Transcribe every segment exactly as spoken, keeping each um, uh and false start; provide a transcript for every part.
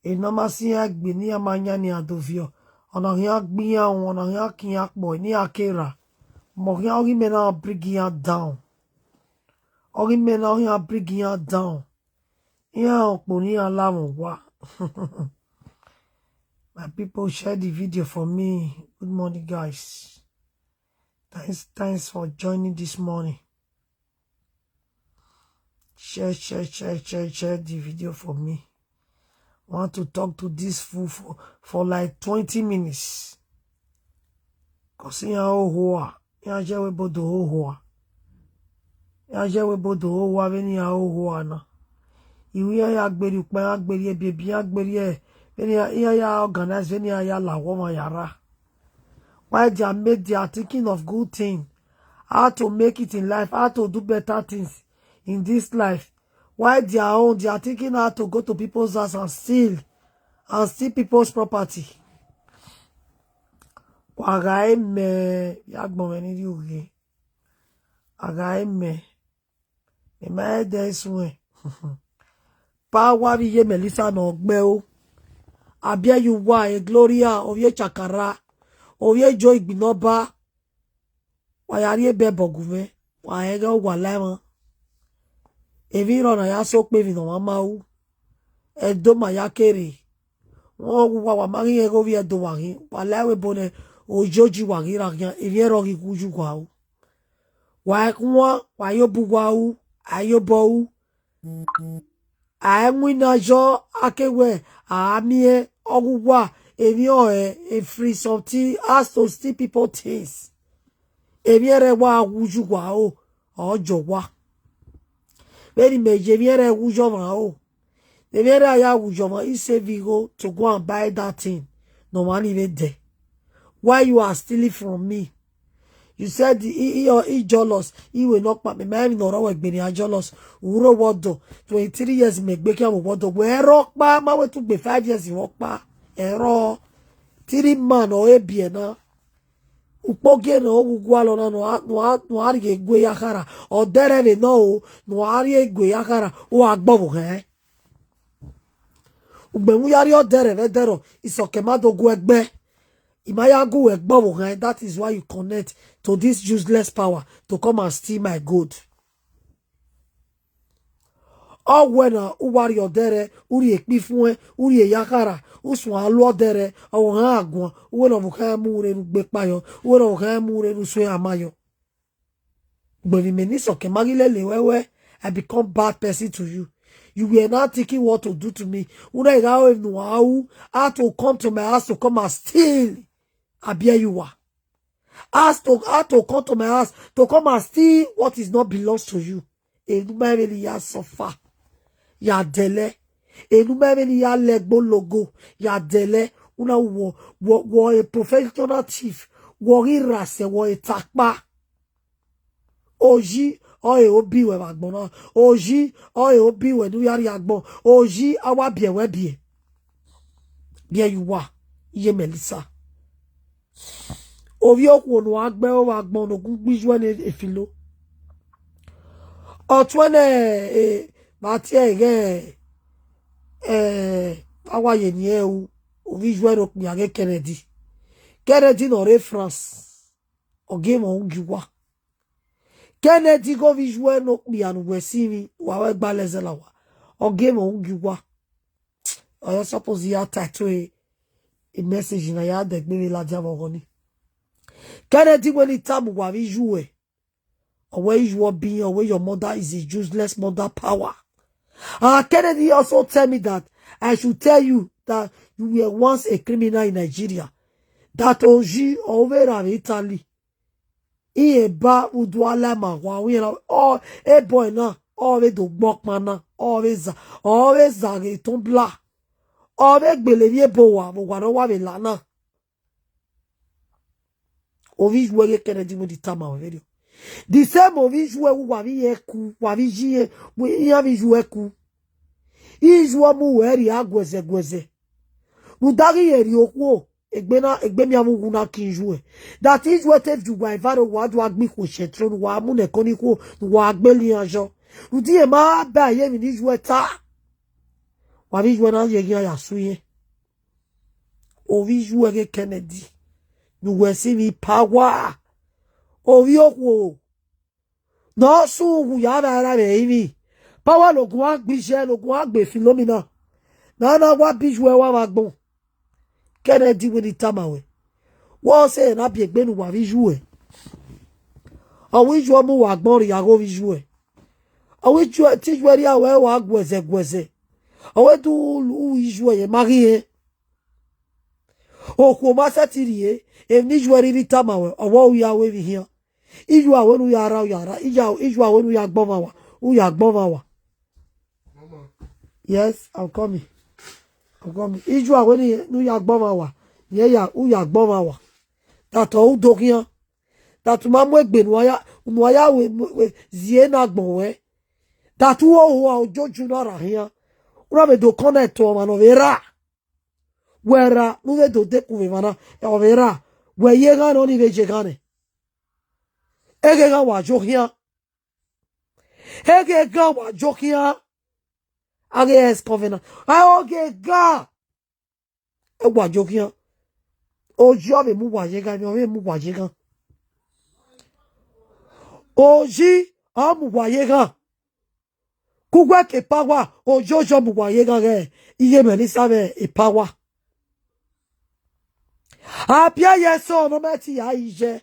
Ena ma si iran gbe ne iran ma yan ne iran do viọ. Ọna khian gbe iran ru, ọna khian ke iran kpọ, ne iran ke ra. Mẹ ọ khian ọghe imẹ na bring iran down. Ọghe imẹ na ọ khian bring iran down. Iran okpo ne iran la mwẹ owa. My people, share the video for me. Good morning, guys. Thanks, thanks for joining this morning. Share, share, share, share, share the video for me. Want to talk to this fool for, for like twenty minutes. Cause iran hoho a, iran ye ẹvbo ebo do hoho a. Iran ye ẹvbo ebo do hoho a vbene iran hoho a na. Iru iran ya gberriẹ ukpa, iran gberriẹ ebiebi, iran gberriẹ vbene iran, iran ya organize vbene iran ya la ọmwa ya rra. Why they are made, they are thinking of good thing, how to make it in life, how to do better things in this life. Why they are own, they are thinking how to go to people's house and steal, and steal people's property. Wa gha mẹ, ya gbọn mwẹ ni rhie oghe. A gha mẹ, mẹ ma ẹdẹ suẹn. Pa wa vbe iye Melissa ne ọ gbe o. A biẹ ye uwa, e Gloria, ovbi e Chakara, ovbi e Joe Igbinọba. Wa ya rhie bẹbọ gu mwẹ, wa hẹghẹ uwa la emwa. Emwi rrọọ na ya sẹ okpia emwi ne ọmwa ma ru. Ẹdẹ ma ya kere. Vbọ ghe uwa, wa ma ghi rẹn igho vbe Ẹdo wa ghi, wa la ẹvbo ebo nẹ, ojoji wa ghi ra khian, emwi ẹre ọ ghi wu ye uwa ru. Wa khuan, wa ye obọ uwa ru, a ye obọ ru. A i winna yọ, a ke wẹ, a miẹn ọghe uwa, emwi ọre, e free something, has to steal people things. Emwi ẹre wa wu ye uwa ru, ọ jọ uwa. Vbene imẹ ye emwi ẹre wu ye ọmwa ru. Emwi ẹre a ya wu ye ọmwa, I save igho to go and buy that thing ne ọmwa ni vbe dẹ. Why you are stealing from me? You said i, i, i, i jealous, i wẹ nọkpa, mẹ ma emwi ne ọ rre wẹ gbe ne a jealous. U rre vbe ọdọ, twenty-three years mẹ gbe khian vbe ọdọ. Wẹ rrọkpa, ma wẹ tu gbe five years vbe ọkpa. Ẹrọ, three man ọ re biẹ na. Ukpogie ne ọ wu ugualọ na, ne ọ, ne ọ, ne ọ rhie gue ya khara, ọ dẹrẹ vbe nọ o, ne ọ rhie gue ya khara, u gha gbọ vbe ohẹn. Ugbẹn u ya rhie ọdẹrẹ vbe ẹdẹrọ, isọkẹn ma do gu ẹgbẹ. I ma ya gu ẹgbẹ vbe ohẹn, that is why you connect to this useless power to come and steal my gold. Ọ wẹ na, u wa rhie ọdẹrẹ, u rhie ekpi fuẹn, u rhie ya khara, u suẹn a lu ọdẹrẹ, ọ wẹ ohẹn a guan, u wẹ ne ọ vbe ohẹn mu rre ne u gbe ekpa yọ, u wẹ ne ọ vbe ohẹn mu rre ne u suẹn a ma yọ. Ugbẹn vbe imẹ ne isọkẹn ma ghi lele wẹ wẹ, I become bad person to you. You were now thinking what to do to me. U na gha ru emwi ne u gha ru, how to come to my house to come and steal. A biẹ ye uwa. As to, how to come to my house to come and steal what is not belongs to you. Enu ma vbene ya suffer, ya dẹlẹ. Enu ma vbene ya lẹ ẹgbe ologo, ya dẹlẹ. U na wọ, wọ, wọ a professional thief. Wọ ghi ra sẹ, wọ a takpa. Oyi ọre obi wẹ vbe agbọn na. Oyi ọre obi wẹ ne u ya rrie agbọn. Oyi a wa biẹ wẹ biẹ. Biẹ ye uwa, iye Melissa. Ovbi okhuo ne a gbe vbe agbọn ne ogun gbe iyuẹ ne efilo. Ọ tuẹn nẹ, eh, vbe a tie ẹre ighẹ, eh, a wa ye eni ẹre ru, ovbi iyuẹ ne okpia ghe Kennedy. Kennedy ne ọ rre France, ọ gie mwẹ gie uwa. Kennedy ghe ovbi iyuẹ ne okpia ne uwẹ si emwi, wa wẹ gbalẹ zẹ la owa, ọ gie mwẹ gie uwa. Ọ ya suppose ya title e, e message na ya dẹ gbe vbe ladian vbe ọghọ ni. Kennedy wẹ ne I tama uwa vbe iyuẹ. Ọ wẹ iyuẹ ọbi iran, ọ wẹ your mother is a useless mother power. And Kennedy also tell me that I should tell you that you were once a criminal in Nigeria. That Oyi ọ vbe ra vbe Italy. Iran ba vbe udu a la ima khua, ọ, e boy na, ọ vbe do gbe ọkpan na, ọ vbe za, ọ vbe za ghe etoun bla. Ọ vbe gbele emwi ebo owa, vbe owa ne ọ wa vbe la na. Ovbi iyuẹ ghe Kennedy wẹ ne I tama ruẹ vberriọ. The same ovbi iyuẹ, wa vbe iye ku, wa vbe iye, iran vbe iyuẹ ku. Iyuẹ mu ruẹ rhie aguẹzẹ guẹzẹ. Rhunmwuda ghi rhie okhuo, egbe na, egbe mianmwẹ uwu na kin iyuẹ. That iyuẹ te viọ uwa evbare, wa do gha gbe ikhuo shẹ tro ne uwa mu nẹ ẹko ni ikhuo ne uwa gbele iran yọ. Rhunmwuda irẹn ma ba ye emwi ne iyuẹ ta. Wa vbe iyuẹ na ye eghian ya su irẹn. Ovbi iyuẹ ghe Kennedy, ne uwẹ si emwi power. Ovbi okhuo ne ọ sẹ uwu ya vbe ra vbe emwi. Power ne ogun a gbe iye, ne ogun a gbe Philomena. Na na wa bi iyuẹ wa vbe agbọn. Kennedy wẹ ne I tama wẹ. Wa sẹ na biẹ egbe ne uwa vbe iyuẹ. Ọ wẹ iyuẹ mu uwa agbọn rhie agho vbe iyuẹ. Ọ wẹ iyuẹ te iyuẹ rhie wẹ wa guẹzẹ guẹzẹ. Ọ wẹ do lu iyuẹ ye ma ghi rẹn. Okhuo ma sẹtin rhie, emwi ne iyuẹ rhirhi tama wẹ, ọ wẹ u ya ru emwi hian. Iyuẹ wẹ ne u ya ra, u ya ra, iyuẹ wẹ ne u ya gbọnmwẹ owa, u ya gbọnmwẹ owa. Yes, I'm coming. I'm coming. Iyuẹ wẹ ne u ya gbọnmwẹ owa, yẹn ya, u ya gbọnmwẹ owa. That ọ u do khian. That u ma mu egbe ne uwa ya, ne uwa ya ru, ru, ru, zie ne agbọn ruẹ. That u ho ojoju na ra khian. U na vbe do connect ọmwa ne ọ vbe ra. Wẹ ra, ne u vbe do dekun vbe emwa na, ọ vbe ra. Wẹ ye eghan nọ, ni vbe ye eghan nẹ. Eghe eghan wa yo khian. Eghe eghan wa yo khian. A ghe ex covenant. A oghe eghan. Ẹ wa yo khian. Oyi ọ vbe mu uwa ye eghan, emwi ọ vbe mu uwa ye eghan. Oyi ọ mu uwa ye eghan. Ke uwẹ ke power, oyi ọ mu uwa ye eghan ghẹ, iye mwẹ ne I sa mwẹ power. A biẹ ye ẹsọ ne ọ ma te ya iye.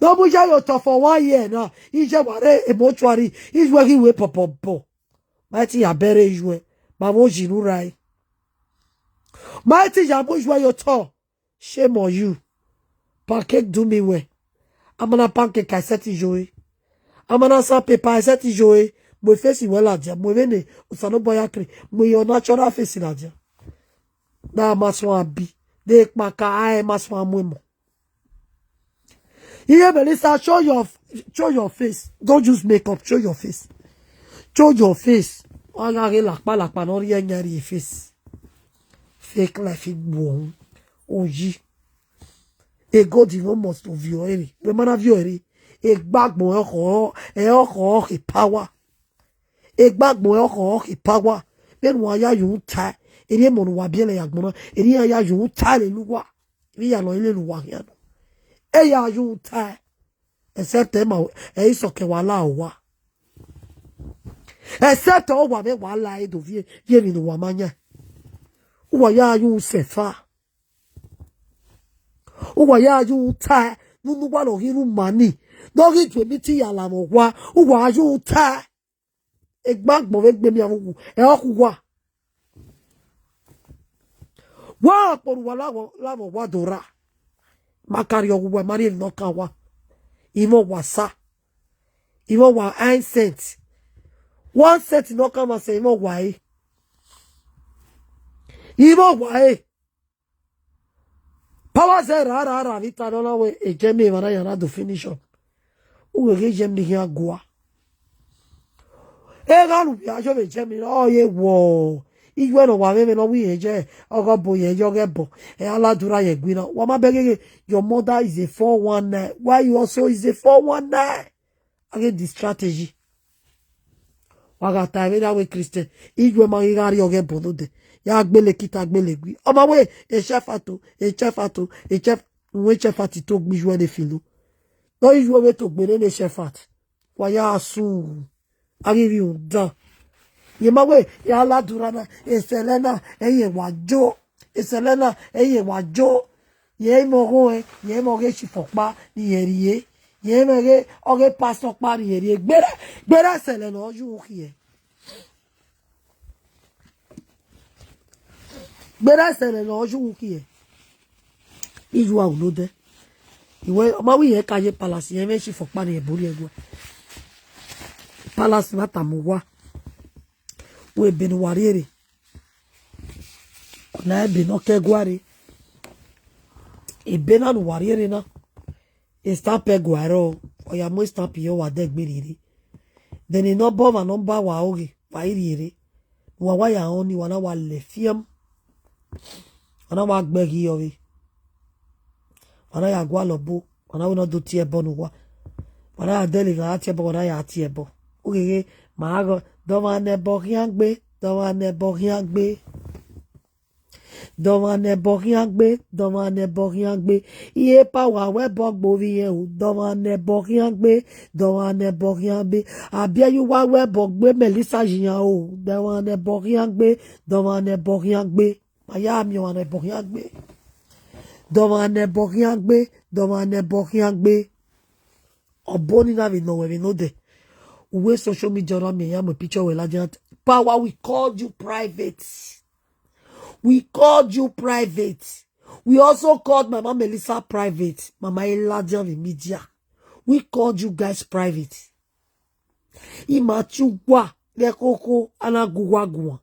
Ne ọ mu iye ye otọ for one year na, iye wa rre mortuary, iyuẹ ghi ru pọpọpọ. Ma te ya bẹrẹ iyuẹ, ma vbe oyi ne u rae. Ma te ya mu iyuẹ ye otọ. Shame on you. Pancake do me well. A ma na pancake, a i sẹtin yo ẹre. A ma na sandpaper, a i sẹtin yo ẹre. Mu face wẹ ladian, mu vbene Osanobua ya kere, mu your natural face ladian. Na ma suẹn abi, de ekpa ka a ma suẹn mu emọ. Iye Melissa, show your, show your face. Don't use makeup. Show your face. Show your face. Wa gha ghe lakpa lakpa ne ọ rhie yan rhie face. Fake life igbuọhun. Oyi. E God no must ovbi ọre rre. Wẹ ma na vbi ọre rre. Egbe agbọn ọkhọ, ẹ ọkhọ ọkhe power. Egbe agbọn ọkhọ ọkhe power. Vbene uwa ya yu ta, erriọ emọ ne uwa biẹlẹ ye agbọn na, erriọ iran ya yu ta lele uwa. Vbe iran nọ i lele uwa khian nọ. E ya yu ta. Except ẹ ma, ẹ i sọkẹ wa la owa. Except ọ wa vbe wa la ẹre do viẹ, viẹ emwi ne uwa ma yan. Uwa ya yu sẹ efa. Uwa ya yu ta, ne unu uwa lọ ghi ru ma ni, ne ọ ghi tuẹ emiti ya la mwẹ owa, uwa yu ta. Egbe agbọn vbe egbe miẹn vbe uwu, ẹ ọ khu uwa. Wa kpọnmwẹ uwa la vbe, la vbe owa do ra. Ma ka rhie ọghe uwa, ma rhie emwi ne ọ kan uwa. Imẹ uwa sa. Imẹ uwa one cent. One cent ne ọ kan mwa sẹ imẹ uwa ẹre. Imẹ uwa ẹre. Power zẹ ra ra ra vbe ta nọ na wẹ e Germany emwa na ya na do finish up. U wẹ ghe Germany khian gua. Eghan ne u vbe a yo vbe Germany, ọ ye wọ. Iyuẹ ne ọ wa mwẹ vbe ne ọ wẹ irẹn ye, ọghe ọbo ye, ye ọghe ẹbọ, ẹ a la dura ye gui na. Wa ma bẹghe ghe, your mother is a four one nine. Why you also is a four one nine? A ghe the strategy. Wa gha ta vbe ra wẹ Christian, iyuẹ ma ghi gha rrie ọghe ẹbọ nodẹ, ya gbele kita gbele gui. Ọ ma wẹ, e chef ato, e chef ato, e chef, uwẹ chef ati to gbe iyuẹ ne filo. Ne ọ iyuẹ vbe to gbe ne chef at. Wa ya su. A ghi vbe rhunmwuda. Ye ma wẹ, ya la dura na, esẹlẹ na, ẹyẹ wa jo. Esẹlẹ na, ẹyẹ wa jo. Ye imẹ ọghọe, ye imẹ ọghe chief ọkpa ne irẹn rrie. Ye imẹ ghe, ọghe pastor ọkpa ne irẹn rrie. Gberra, gberra esẹlẹ ne ọ yu khiẹ. Gberra esẹlẹ ne ọ yu khiẹ. Iyuẹ unu dẹ. Iwẹ, ọ ma wẹ irẹn ka ye palace, irẹn mwẹ chief ọkpa ne irẹn bu rrie ẹguae. Palace na tama uwa. Wẹ ebe ne uwa rrie rre. Ọ na ebe ne ọ ke ẹguae rre. Ebe na ne uwa rrie rre na. Stamp ẹguae rrọọ, ọ ya mu stamp ye, ọ wa dẹ egbe rrie rre. Then ne ọ bọ ọmwa ne ọ ba wa oghe, wa i rrie rre. Ne uwa wa ya rẹn ọnii, wa na wa lẹ fian. Wa na wa gbe ẹghi ọvbe. Wa na ya gualọ obo, wa na wẹ ne ọ do tie ẹbọ ne uwa. Wa na ya dẹleghan a tie ẹbọ, wa na ya tie ẹbọ. Ugheghe, ma gha gọ, dọmwa ne ẹbọ khian gbe. Dọmwa ne ẹbọ khian gbe. Dọmwa ne ẹbọ khian gbe, dọmwa ne ẹbọ khian gbe. Iye power wẹ ẹbọ gbe ovbi irẹn o. Dọmwa ne ẹbọ khian gbe, dọmwa ne ẹbọ khian gbe. A biẹ ye uwa wẹ ẹbọ gbe Melissa ye iran o. Dọmwa ne ẹbọ khian gbe, dọmwa ne ẹbọ khian gbe. Ma ya miẹn ọmwa ne ẹbọ khian gbe. Dọmwa ne ẹbọ khian gbe, dọmwa ne ẹbọ khian gbe. Ọbo ni na vbe nọ wẹ vbe nodẹ. Uwẹ social media ọna miẹn ya mu picture wẹ ladian. Power, we called you private. We called you private. We also called Mama Melissa private. Mama i ladian vbe media. We called you guys private. I ma tie uwa vbe ẹkhokho, a na gu uwa guan.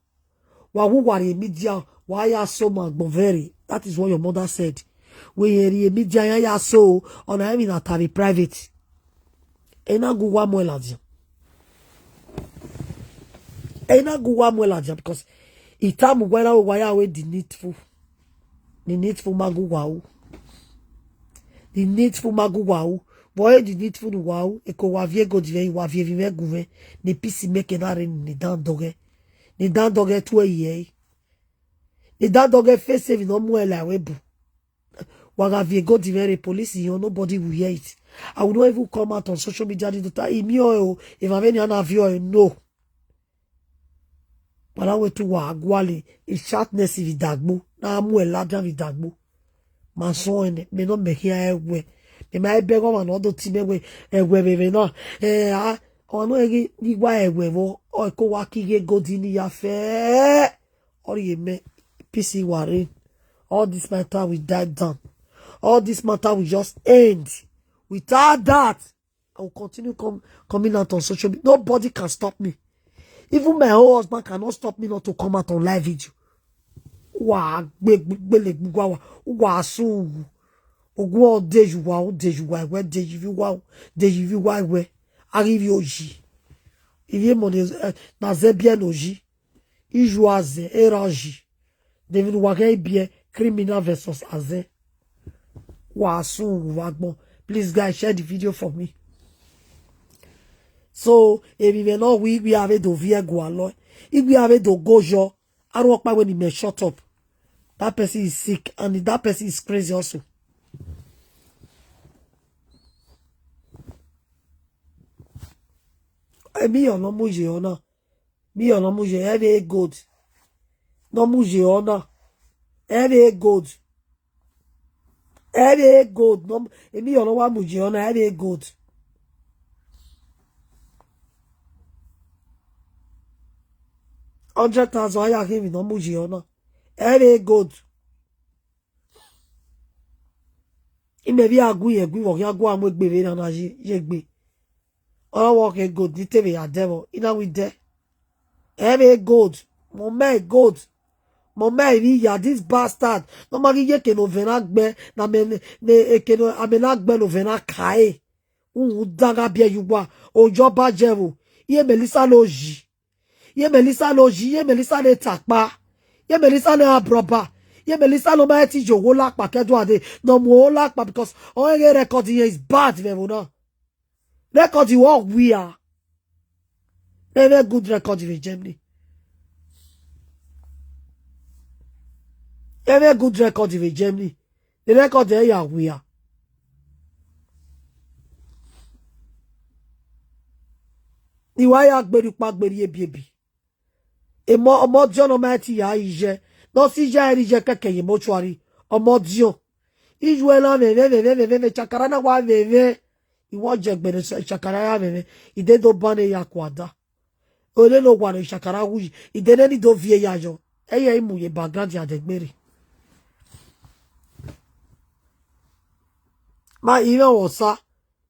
Wa wu uwa rrie media, wa ya so ma agbọn vẹrẹ. That is what your mother said. Wẹ irẹn rrie media, iran ya so, ọna emwi na ta vbe private. Ẹ i na gu uwa muẹn ladian. Ẹ i na gu uwa muẹn ladian because I tama uwa na, wa ya ru the needful. The needful ma gu uwa ru. The needful ma gu uwa ru. Vbe ọre the needful ne uwa ru, eko wa viẹ gold vbe ẹre, wa viẹ emwi mwẹ gu mwẹ, ne peace maker na rre ne dan dọghẹ. Ne dan dọghẹ tuẹ ye ẹre. Ne dan dọghẹ face emwi ne ọ muẹn la ẹvbo ebu. Wa gha viẹ gold vbe ẹre, police yọ, nobody will hear it. I will not even come out on social media ni do ta, I miẹn ọe o, evba vbenian na viọ ẹre, no. Wa na wẹ te uwa gualọ, sharpness vbe idagbo, na muẹn ladian vbe idagbo. Ma sọn ẹnẹ, mẹ nọ mẹ khian ẹwẹ. Mẹ ma bẹghe ọmwa ne ọ do tie mẹ wẹ, ẹwẹ vbe ẹmwẹ na. Ẹ, a, ọmwa nọ ghi, ghi wa ẹwẹ vbọ, ọ, eko wa ki ghe gold ni ya fẹ. Ọ rhie mẹ, peace wa reign. All this matter will die down. All this matter will just end. Without that, I will continue come, coming out on social media. Nobody can stop me. Even my own husband cannot stop me not to come out on live video. Wa gbe, gbe, gbele gbugba wa, wa su. Ogun ọ de yu wa, ọ de yu wa, ẹwẹ de yu wa, de yu wa ẹwẹ. A ghi vbe oyi. Ivie mọ ne, eh, na zẹ biẹ ne oyi. Iyu azẹ, erha oyi. De emwi ne uwa ghẹ biẹ, criminal versus azẹ. Wa sun vbe agbọn. Please, guys, share the video for me. So, emwi mwẹ ne ọ wi, I wia vbe do viẹ gualọ. I wia vbe do go yọ. Arhuẹ ọkpa wẹ ne imẹ shut up. That person is sick and that person is crazy also. Emiyọ ne ọ mu ye ọna. Emiyọ ne ọ mu ye, ẹ vbe gold. Ne ọ mu ye ọna. Ẹ vbe gold. Ẹ vbe gold. Ne ọ mu, emiyọ ne ọ wa mu ye ọna, ẹ vbe gold. Hundred thousand, a ya khin emwi ne ọ mu ye ọna. Ẹ vbe gold. Imẹ vbe a gu irẹn gui vbe ọ khian gu a mu egbe vbe na na ye, ye egbe. Ọ rọ vbe ọ khin gold ni te vbe ya dẹ vbọ, I na wẹ i dẹ. Ẹ vbe gold, mọ mẹ gold. Mọ mẹ ivbi ya, this bastard. Ne ọ ma ghi ye eke ne ovẹn na gbe, ne amẹ ne, ne eke ne amẹ na gbe ne ovẹn na ka ẹre. Uhunmwu dan gha biẹ ye uwa, oyọ ba jẹ vbo. Iye Melissa lo yi. Iye Melissa lo yi, iye Melissa ne takpa. Iye Melissa ne abrọba. Iye Melissa ne ọ ma ti ye ogho lakpa ke ẹdẹ uwa dee, ne ọ mu ogho lakpa because ọ rẹn ghe record irẹn is bad vbe ẹvbo na. Record wẹ ọ wia. Ẹ i mwẹ good record vbe Germany. Ẹ i mwẹ good record vbe Germany. The record ẹ ya wia. Ne I wa ya gberra ukpa gberra ebiebi. Emọ, ọmọ Ọdiọn ne ọ ma ti ya iye, ne ọ si iye ẹre iye kẹkẹ ye mortuary, ọmọ Ọdiọn. Iye ẹre na mwẹ mwẹ mwẹ mwẹ mwẹ mwẹ, chakara na wa mwẹ mwẹ. I wa jẹ egbe ne chakara ya mwẹ mwẹ, I de do ban ne ya kua da. Ole ne owa ne chakara wu yi, I de ne ni do viẹ ya yọ. Ẹ i ya mu ye background ya dẹgbe rre. Ma, I mwẹ wẹ Osa,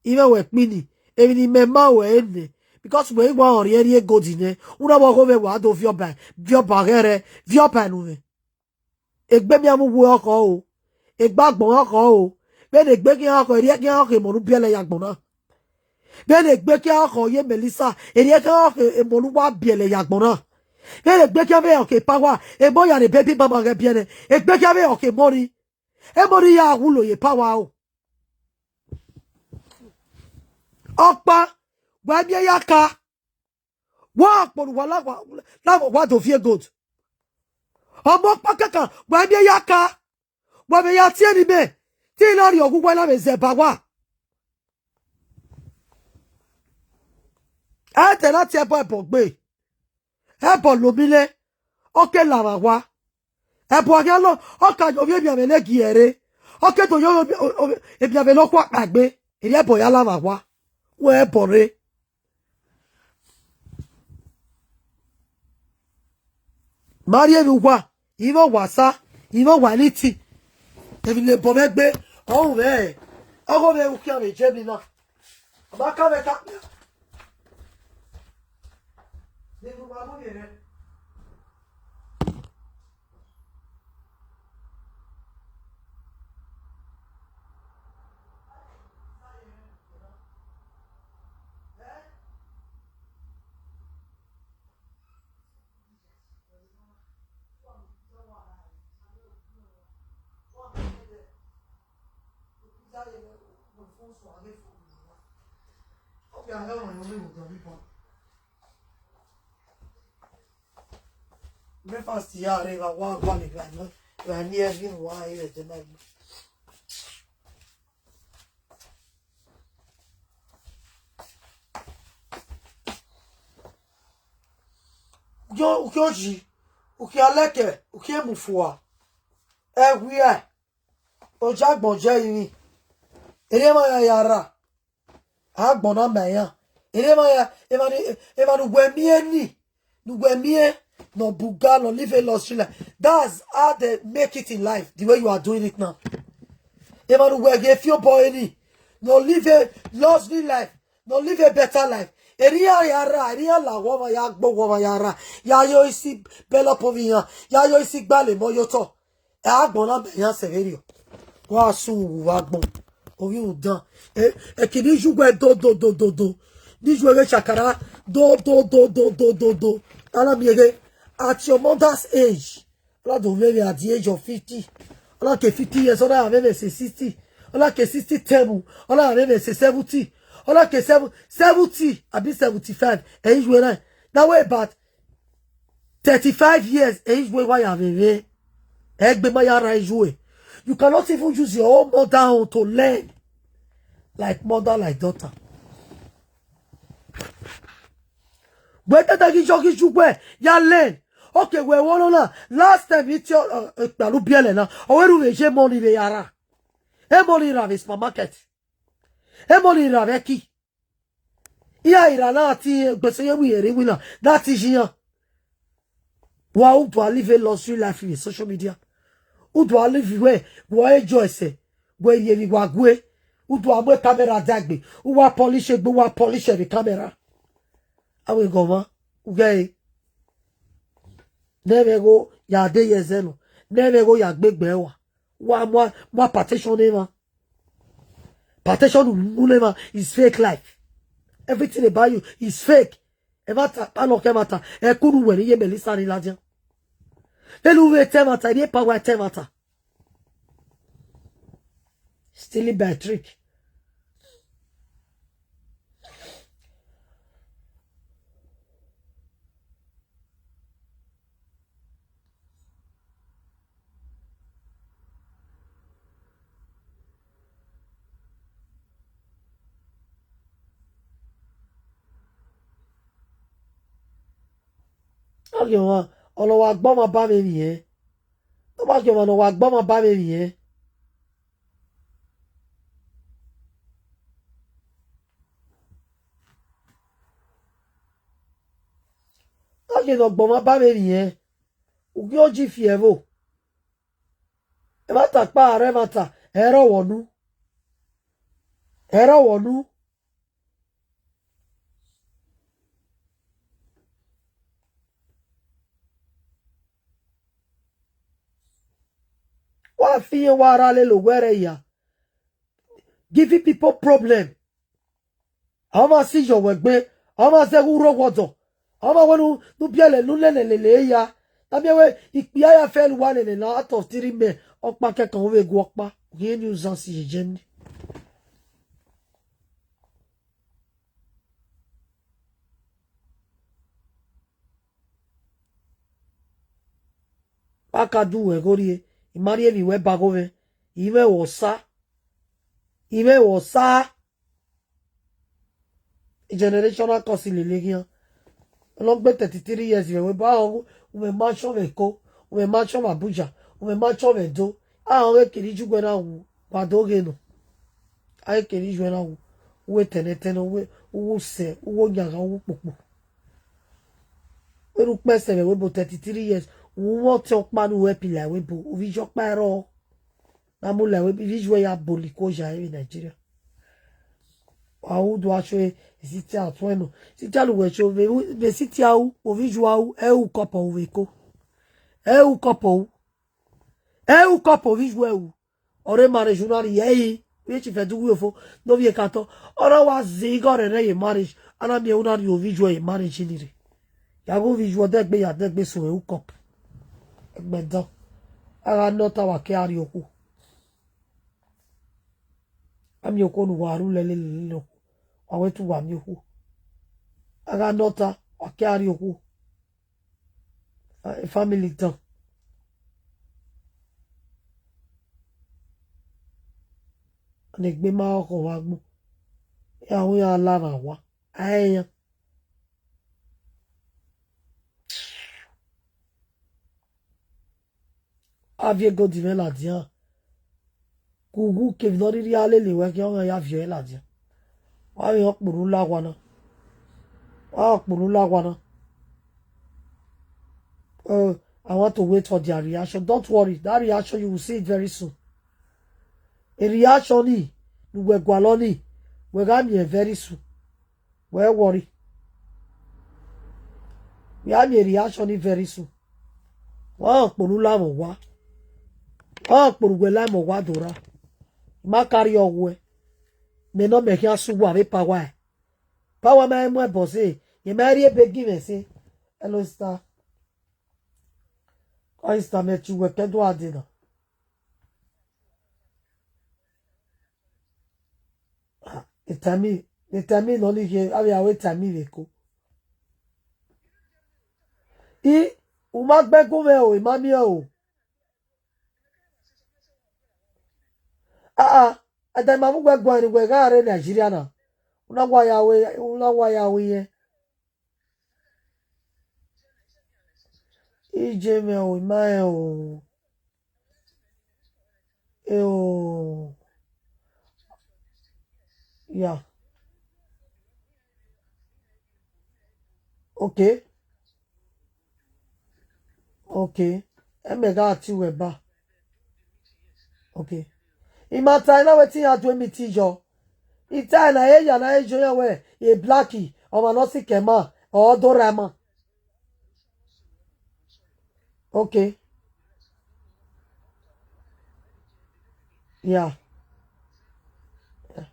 I mwẹ wẹ Ẹkpini, emwi ne imẹ ma ruẹ nẹ, because wẹ i wa rẹn rhie gold nẹ, u na vbe ọghe ovbi ẹre wa do viọ ba, viọ ba ghẹrẹ, viọ ba enu mwẹ. Egbe mianmwẹ uwu ọkhọ o, egbe agbọn ọkhọ o, vbene egbe khian ọkhọ, erriọ khian ọkhọ emọ ne u biẹlẹ ya agbọn na. Vbene egbe khian ọkhọ ye Melissa, erriọ khian ọkhọ emọ ne uwa biẹlẹ ya agbọn na. Vbene egbe khian vbe ọkhọ epa uwa, emọ ya ne baby mama ghẹ biẹ nẹ, egbe khian vbe ọkhọ emọ ni. Emọ ni ya wulo ye epa uwa o. Ọkpa, wa miẹn ya ka. Wa kpọnọ uwa la wa, la wa do viẹ gold. Ọmọ ọkpa kẹkan, wa miẹn ya ka. Wa vbe ya tie ne imẹ, te I na rhie ọghe uwa na vbe zẹ ba uwa. Ẹdẹ na tie ẹbọ ẹbọ gbe. Ẹbọ lomi nẹ, ọ ke la vba owa. Ẹbọ a khian lọ, ọ ka ye ovbi emianmwẹ ne gie ẹre. Ọ ke do ye ovbi, ovbi, emianmwẹ ne ọ khua kpaegbe, erriọ ẹbọ ya la vba owa. Wẹ ẹbọ rre. Ma rhie emwi uwa, I mwẹ owa sa, I mwẹ owa ni ti. Emwi ne bọ mwẹ gbe, ọ ru mwẹ, ọghe mwẹ ukhian vbe Germany na. Ọ ma ka mwẹ ka kpia. Vbene uwa mu vbe rẹ. Breakfast ya rre, wa wa gualọ, wa ni ẹvbi wa ẹre ẹdẹ na. Yo, uki oyi, uki alẹkẹ, uki emufua, ẹwia, ojagbọn jẹ rinmwi, erriọ emwa ya ya rra, agbọn na ma iran, erriọ emwa ya, emwa ni, emwa ne uwẹ miẹn ni, ne uwẹ miẹn, ne ọ buga, ne ọ live a luxury life. That's how they make it in life, the way you are doing it now. Emwa ne uwẹ ghe fi obọ ẹre ni, ne ọ live a luxury life, ne ọ live a better life. Erriọ iran ya rra, erriọ iran la owa ọmwa ya gbe owa ọmwa ya rra, ya yo isi bẹlọpọ ovbi iran, ya yo isi gbalọ emọ ye otọ. Agbọn na ma iran sẹ vberriọ. Wa sẹ uwu vbe agbọn, ovbi udan. Eh, ẹki ne iye uwẹ do do do do do. Ne iye uwẹ ghe shakara do do do do do do do. Ana miẹn ghe, at your mother's age, ọ na do vbe vbe at the age of fifty. Ọ na ke fifty years, ọ na vbe vbe sixty. Ọ na ke sixty term, ọ na vbe vbe seventy. Ọ na ke seven, seventy, abi seventy-five. Ẹ iye uwẹ na. That way about thirty-five years, ẹ iye uwẹ wa ya vbe vbe. Ẹgbe ma ya rra iye uwẹ. You cannot even use your own mother own to learn like mother, like daughter. Wẹ tata ghi yọ ghi yu wẹ ya learn. Okay, wẹ wọ nọ na. Last time I tie ọ, ọ, kpalu biẹlẹ na, ọ wẹ ru vbe ye emọ ni vbe ya rra. Emọ ni rra vbe supermarket. Emọ ni rra vbe ẹki. Iran ira na ti gbese ye wi ere iwinna, that is iran. Wa u do a live a luxury life in social media. U do a live wẹ, wa enjoy ẹsẹ, wẹ rhie emwi wa gue. U do a mu camera da egbe, u wa polish egbe, u wa polish ẹmwẹ camera. Avbe ghọmwa, u ghẹ re. Ne ẹmwẹ gho ya de ye ẹzẹ nọ, ne ẹmwẹ gho ya gbe egbe ẹre wa. Wa mu, mu partition ne emwa. Partition unu ne emwa is fake life. Everything about you is fake. Ẹmwata kpa nọ ke ẹmwata, ẹkunu wẹ ne iye Melissa ni ladian. Vbene u vbe ta ẹmwata, erriọ epa wa ta ẹmwata. Stealing by trick. Ọ ghi ọmwa, ọ ne ọ wa gbe ọmwa ba mwẹ emwi ẹn. Ọ ma ghi ọmwa ne ọ wa gbe ọmwa ba mwẹ emwi ẹn. Ọ ghi ne ọ gbe ọmwa ba mwẹ emwi ẹn. U ghi oji fi ẹvbo. Ẹmwata kpa rre ẹmwata, ẹ rre ọvbọ unu. Ẹ rre ọvbọ unu. Wa fi iran wa rra lele owẹ rẹ hia. Giving people problem. Ọmwa si yọ wẹ gbe, ọmwa zẹ ghe urho wọdọ, ọmwa wẹ ne u biẹlẹ ne u nene lele hia. Na miẹn wẹ ikpia ya fẹl uwa nene na out of three men, ọkpa kẹkan u vbe gu ọkpa, u ghi ne uzan si ye Germany. ka du wẹ gho rrie, I ma rhie emwi wẹ ba gho mwẹ, I mwẹ wẹ osa, I mwẹ wẹ osa. Generational curse lele khian. Ọ nọ gbe thirty three years vbe wẹ ba, u mwẹ mansion vbe Eko, u mwẹ mansion vbe Abuja, u mwẹ mansion vbe Ẹdo. A họn ghe kiri ju wẹ na wu, wa do ghe nọ. A ghe kiri ju wẹ na wu, u wẹ tẹnẹtẹnẹ, u wẹ, u wẹ usẹ, u wẹ oyanghan, u wẹ ukpokpo. Vbene ukpẹ sẹ vbe ẹvbo thirty three years, u mwẹ ọtẹn ọkpa ne u help la ẹvbo, ovbi iye ọkpa ẹrọ na mu la ẹvbo, ivbi iye ya bọlọ iko ya vbe Nigeria. Wa ru do a sẹ City a tuẹn nọ. City a lu wẹ cho, vbe City a ru, ovbi iye a ru, ẹ ru cup ru vbe Eko. Ẹ ru cup ru. Ẹ ru cup ovbi iye ru. Ọre marriage u na rhie ẹre, vbe chief ẹdẹ uwu ofo, ne ovbi ẹka tọ. Ọ na wa zẹ igho rẹrẹ ye marriage, a na miẹn u na rhie ovbi iye ye marriage ni rre. Ya ghe ovbi iye dẹgbe, ya dẹgbe so ẹ ru cup. Ẹgbẹdọn. A gha nọ ọta wa ke a rrie okhuo. A miẹn okhuo ne uwa ru lele lele okhuo. Wa wẹ te uwa miẹn okhuo. A gha nọ ọta, wa ke a rrie okhuo. A, family dan. Ne egbe ma khọ vbe agbọn. Iran ru iran la vbe owa. A i re iran. A viọ egodi mwẹ ladian. Ke uwu kevbe ne ọ rhirhi a lele wẹ khian, ọ gha ya viọ ẹre ladian. Wa vbe họn kpurhu la owa na. Wa họn kpurhu la owa na. Uh, I want to wait for their reaction. Don't worry, that reaction, you will see it very soon. A reaction ni, ne uwẹ gualọ ni, wẹ gha miẹn very soon. Wẹ worry. Wẹ a miẹn reaction ni very soon. Wa họn kpurhu la mwẹ owa. Wa họn kpurhu wẹ la mwẹ owa do ra. I ma carry ọ wuẹ. Mẹ nọ mẹ khian sẹ uwa vbe power. Power ma i mu ẹbọ sẹ, yẹ ma rhie ebe gi mwẹ sẹ. Hello, sister. Ọ, sister, mẹ tie uwẹ ke ẹdẹ uwa dee na. Ah, etẹmi, etẹmi nọ ni khin, avbe aro etẹmi vbe Eko. I, u ma gbẹn gun mwẹ o, I ma miẹn o. Ah, ah, ẹdẹ ma vbe uwẹ guan ne uwẹ gha rre Nigeria na. U na wa ya ru, u na wa ya ru irẹn. Iye mwẹ o, I ma rẹn o. E o. Yeah. Okay. Okay. Ẹmẹ gha tie uwẹ ba. Okay. I ma tae na wẹ te iran do meeting yọ. I tae na, e ya na, e yo iran wẹ, e black, ọmwa ne ọ sẹ ke ma, ọ do rre ma. Okay. Yeah. Yeah.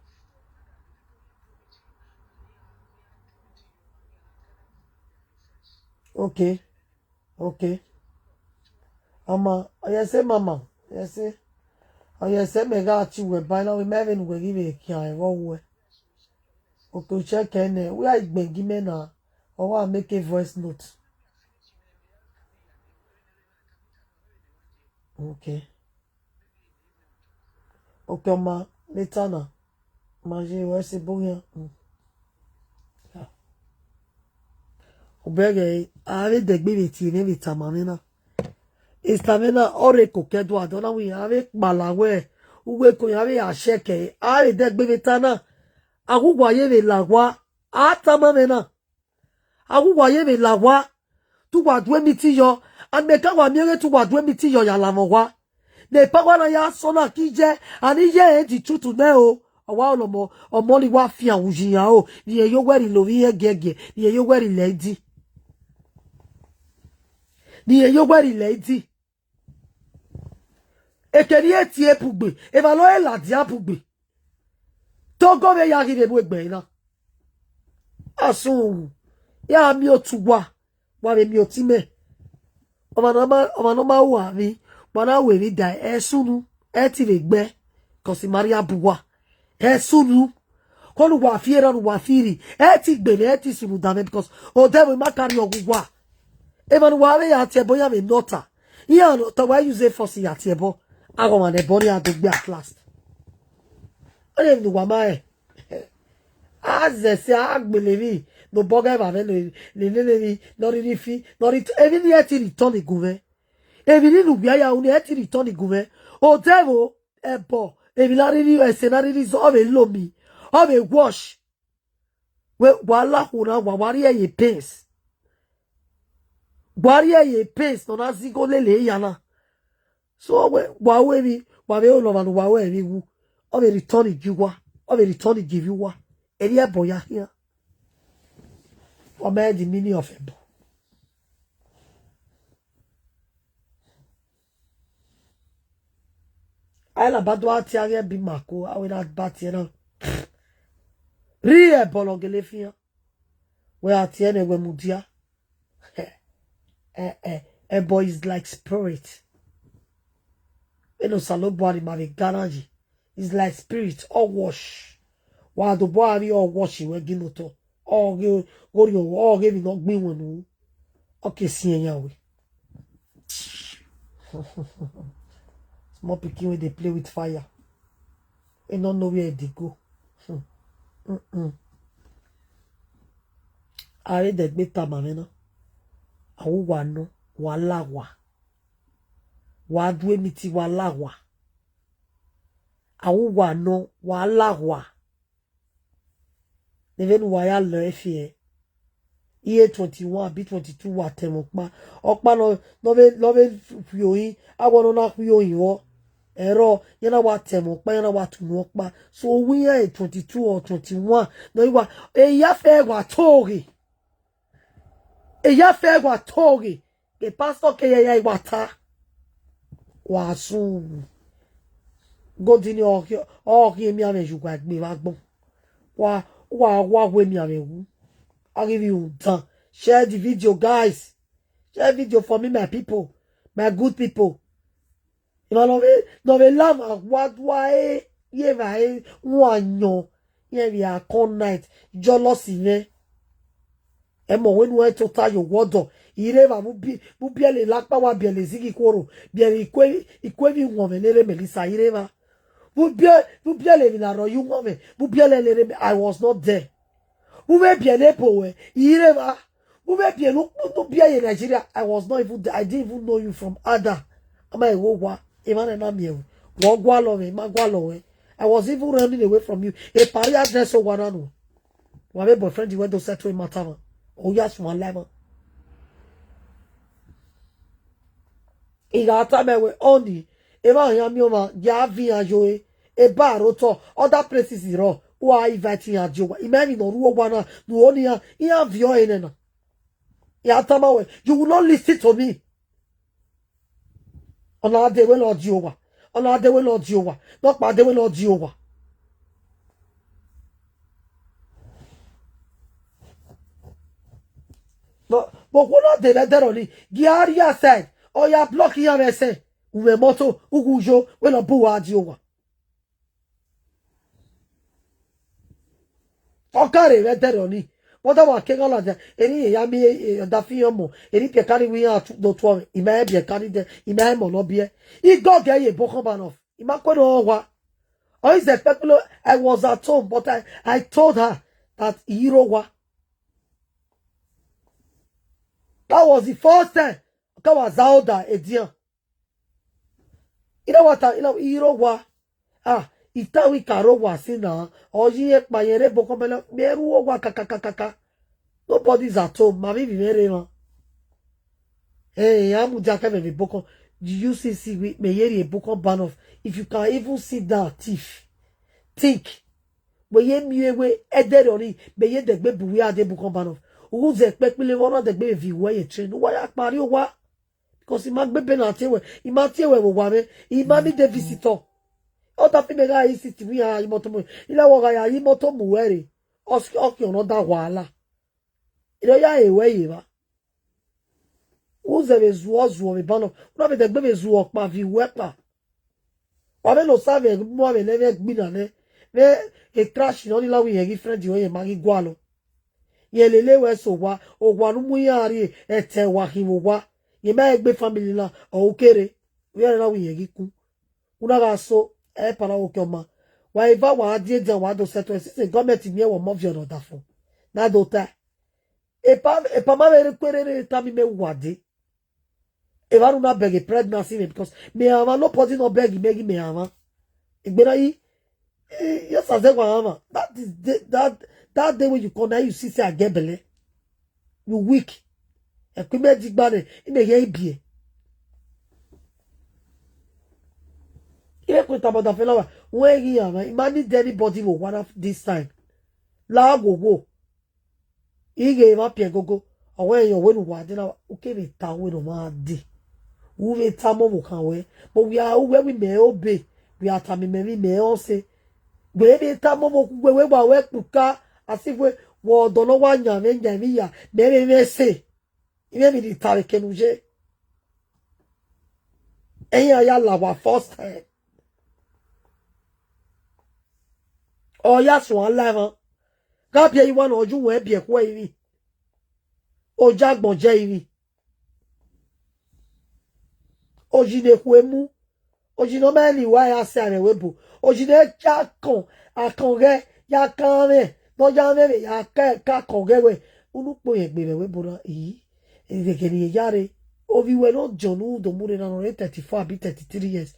Okay. Okay. Ama, ọ ye sẹ, mama, ọ ye sẹ. Ọ ye sẹ, mẹ gha tie uwẹ ba na, wẹ ma vbe ne uwẹ ghi vbe khian ẹvbo ruẹ. Okay, u check ẹnẹ, wẹ a i gbẹn gi mẹ na, ọ wa make a voice note. Okay. Okay, ọma, later na. Ma ye ruẹ sẹ ebo khian. Mm. Yeah. Obẹghe, a vbe dẹgbe vbe tie mwẹ vbe tama mwẹ na. Esta mwẹ na, ọ rre koko ẹdẹ uwa dee, ọ na wẹ iran vbe kpala wẹ, uwu Eko iran vbe ya check ẹre, a vbe dẹgbe vbe ta na. A gu uwa ye vbe la owa, a tama mwẹ na. A gu uwa ye vbe la owa, te uwa do meeting yọ, and mẹ ka wa miẹn ọghe te uwa do meeting yọ ya la mwẹ owa. Ne power na ya sọ na ki jẹ, and iye ẹre the truth nẹ o. Ọ wa lọmọ, ọmọ ni wa fian uyi iran o, ne irẹn ye owẹ rhie lovbi irẹn giẹgiẹ, ne irẹn ye owẹ rhie lẹ idi. Ne irẹn ye owẹ rhie lẹ idi. Eke ne irẹn tie bugbe, emwa ne ọ re ladian bugbe. Te ogo vbe ya ghi vbe mu egbe ẹre na. Asun, ya miẹn otu uwa, wa vbe miẹn otu imẹ. Ọmwa ne ọ ma, ọmwa ne ọ ma ru avbe, wa na ru emwi da, ẹ sunu, ẹ ti vbe gbe, cos I ma rhie abu uwa. Ẹ sunu, kọlu uwa fi erha ne uwa fi rri, ẹ ti gbe mwẹ, ẹ ti sunu da mwẹ, because odẹ vbe ma carry ọghe uwa. Emwa ne uwa vbe ya tie ẹbọ yan vbe nọ ọta. Iran ne ọ tọ wa use force ya tie ẹbọ, aghọmwa ne ẹbọ ni a do gbe at last. Ọni emwi ne uwa ma rẹn. A zẹ ẹse, a gbele emwi ne obọ ghẹ vbe avẹ ne, ne, ne, ne, ne, ne ọ rhirhi fi, ne ọ rhirhi, emwi ni ẹ ti return gun mwẹ. Emwi ni ne uwia ya ru ni ẹ ti return gun mwẹ. Odẹ vbo, ẹbọ, emwi ne a rhirhi, ẹse ne a rhirhi zọ, ọ vbe lo mi, ọ vbe wash. Wẹ, wa la okhuo na, wa, wa rhie ye pains. Wa rhie ye pains ne ọ na zẹ igho lele ya na. So wẹ, wa ru emwi, wa vbe ro ne ọmwa ne uwa ru ẹre vbe wu, ọ vbe return gie uwa, ọ vbe return gie ivbi uwa. Erriọ ẹbọ ya khian. Wa ma rẹn the meaning of ẹbọ. A na ba do a tie a ghi ẹbi ma ko, a wẹ na ba tie na. Rhie ẹbọ ne ọ gele fian. Wẹ a tie nẹ wẹ mudia. Eh, eh, ẹbọ is like spirit. Vbene Osanobua ni ma vbe ga na yi, is like spirit, ọ wash. Wa dobọ avbe ọ wash wẹ ginotọ. Ọ ghe ghorriọ, ọ ghe emwi ne ọ gbẹn iwẹn ne u ru. Ọ ke siẹn yan we. Small pikin wey dey play with fire. E no know where e dey go. Hmm. Mm-mm. A vbe dẹgbe tama mwẹ na. A wu uwa nọ, wa la wa. Wa du emiti, wa la wa. A wu uwa nọ, wa la wa. Ne vbene uwa ya lọ ẹfe ẹre, iye twenty-one abi twenty-two wa tẹmwẹ ọkpa. Ọkpa nọ, nọ vbe, nọ vbe khuo ohin, a wẹ ne ọ na khuo ohin vbọ. Ẹrọ, iran na wa tẹmwẹ ọkpa, iran na wa tunu ọkpa. So, uwu iran twenty-two or twenty-one, nọ i wa, eya fẹ wa to ghe. Eya fẹ wa to ghe. E pastor ke ya ya i wa ta. Wa sun. Godi ni ọ ghi, ọ ghi emianmwẹ ye uwa egbe vbe agbọn. Wa, wa, wa wu emianmwẹ wu. A ghi vbe rhunmwuda. Share the video, guys. Share video for me, my people, my good people. Emwa ne ọ vbe, ne ọ vbe la mwa wa dua e, ye evba e wan yọn, irẹn vbe a con night, jealousy mwẹ. Ẹmọ wẹ ne uwẹ tota ye owa ọdọ, I rre evba vbe ubi-, vbe ubiẹle lakpa wa biẹle zighi khuorho, biẹle ikue, ikue vbe iwọnmwẹ ne erha Melissa, I rre evba. Vbe ubiẹ-, vbe ubiẹle emwi na rrọọ ye uwọnmwẹ, vbe ubiẹle ne erha Me-, I was not there. Vbe u vbe biẹle ebo ruẹ, I rre evba. Vbe u vbe biẹle ukpunu biẹ ye Nigeria, I was not even there. I didn't even know you from Ada. A ma he ghe owa, emwa na na miẹn ruẹ. Wẹ ọ gualọ mwẹ, I ma gualọ ruẹ. I was even running away from you. Epa ya address owa na nuẹn. Wa vbe boyfriend wẹ do settle emwa tama. Ọ ya suẹn la emwa. I gha tama wẹ, ọni, emwa hia miẹn ọmwa, ya viọ iran ye ore, eba aro otọ, other places rrọọ, u a invite iran die owa. I ma emwi ne ọ rre owa na, ne u ho ne iran, iran viọ ẹre nẹ na. I gha tama wẹ, you will not listen to me. Ọna a de wẹ ne ọ die owa. Ọna a de wẹ ne ọ die owa. Nọkpa a de wẹ ne ọ die owa. Vbe, vbe okhuo na de vbe ẹdẹrriọ ni, gie a rhie aside, ọ ya block iran vbe ẹsẹ, u mwẹ moto, u ghu yo, wẹ ne ọ bu uwa die owa. Ọ ka rre vbe ẹdẹrriọ ni, vbe ọ da wa ke gha ladian, eni ya miẹn, eh, ọdafẹn iran ọmọ, eni biẹ kari wẹ iran do tuẹ mwẹ, I ma he biẹ kari dẹ, I ma he mọ ne ọ biẹ. I gọgẹ ye ebo khọnba nọ, I ma kue ne ọ wa. Ọ i zẹ kpẹkpẹlẹ, I was at home, but I, I told her that I i rre owa. That was the first time ka wa za oda edian. I na wa ta, I na, I i rre owa. Ah, I ta wẹ I ka rre owa sinna, ọ yi iran kpa, irẹn rre ebo khọnba nọ, mẹ rre owa kakakakaka. Nobody is at home, ma vbe ivbi mwẹ rre emwa. Eh, iran mudia kẹ mwẹ vbe ebo khọn. Do you see, see, we, mẹ ye rrie ebo khọnba nọ. If you can even sit down, thief. Think. Wẹ ye miẹn wẹ ẹdẹrriọ ni, mẹ ye dẹgbe bu uwa a die ebo khọnba nọ. U ghẹ zẹ kpẹkpẹlẹ vbe ọ na dẹgbe vbe viọ uwa ye train. Uwa ya kpa rrie owa. Because I ma gbe ebe na tie wẹ, I ma tie wẹ vbe owa mwẹ, I ma need a visitor. Ọ da fi mẹ gha visit wẹ iran ya imoto mu, I na wẹ ọ gha ya imoto mu wẹ rre. Ọ s-, ọ khian ne ọ da wahala. Erriọ ya re wẹ ye evba. U zẹ vbe zuọ zuọ vbe eba nọ, u na vbe dẹgbe vbe zuọ ọkpa viọ uwa kpa. Wa vbe ne Osa vbe mu avbe ne ẹmwẹ gbi na nẹ, vbe e crash ne ọ ni la wẹ irẹn ghi friend ruẹ, irẹn ma ghi gualọ. Irẹn lele wẹ sẹ owa, owa ne u mu iran rrie, ẹtẹ wa khin vbe owa. Ye ma egbe family na, ọ u kere, vbe ẹre na wẹ irẹn ghi ku. U na gha so, ẹ para wo ke ọma. Wa eva wa die dia wa do settle, since government miẹn wẹ ọmọ viọ ne ọdafẹn. Na do ta. Epa, epa ma vbe rre kuerere tama imẹ wa dee. Evba ne u na bẹghe pregnancy mwẹ, because mẹ a mwa, nobody nọ bẹghe mẹ ghi mẹ a mwa. Egbe na yi, eh, yes, as ever, mama. That is the, that, that day when you come, now you see say I get belle. You weak. Ẹkun imẹ digba nẹ, imẹ ghi ibiẹ. Imẹ kue tama ọdafẹn na wa, wẹ ghi a mwa, I ma need anybody vbe owa na this time. La wo wo. Ighe emwa piẹ gogo, ọ wẹ rẹn wẹ ne uwa dee na, u kevbe ta wẹ ne ọ ma dee. U vbe tama ọvbokhan wẹ, but wẹ a, uwẹ wẹ imẹ re obe, wẹ a tama imẹ vbe imẹ re ọse. Wẹ vbe tama ọvbokhan wẹ, wẹ wa wẹ kpuka, as if wẹ, wẹ ọdọ ne ọ wa yan mwẹ, yan mwẹ iya, mẹ vbe mwẹ ẹse. Imẹ vbe ni ta vbe eke ne u ye. Ẹyan ya la wa first time. Ọ ya suẹn la emwa. Gha biẹ iwa ne ọ ye uwẹ biẹ khuẹ ivbi. Ojagbọn jẹ ivbi. Oyi ne ekhue mu. Oyi ne ọ ma rẹn ne iwa ya sẹ mwẹ ẹvbo. Oyi ne ya akọn, akọn ghẹ, ya kan mwẹ, ne ọ ya mwẹ vbe ya ka, ka akọn ghẹ wẹ. Unu kpo yẹn gbe mwẹ ẹvbo na, ii. Ẹghẹ ne irẹn ya rre, ovbi wẹ ne ọ diọn ne u do mu rre na, ne ọ re thirty-four abi thirty-three years.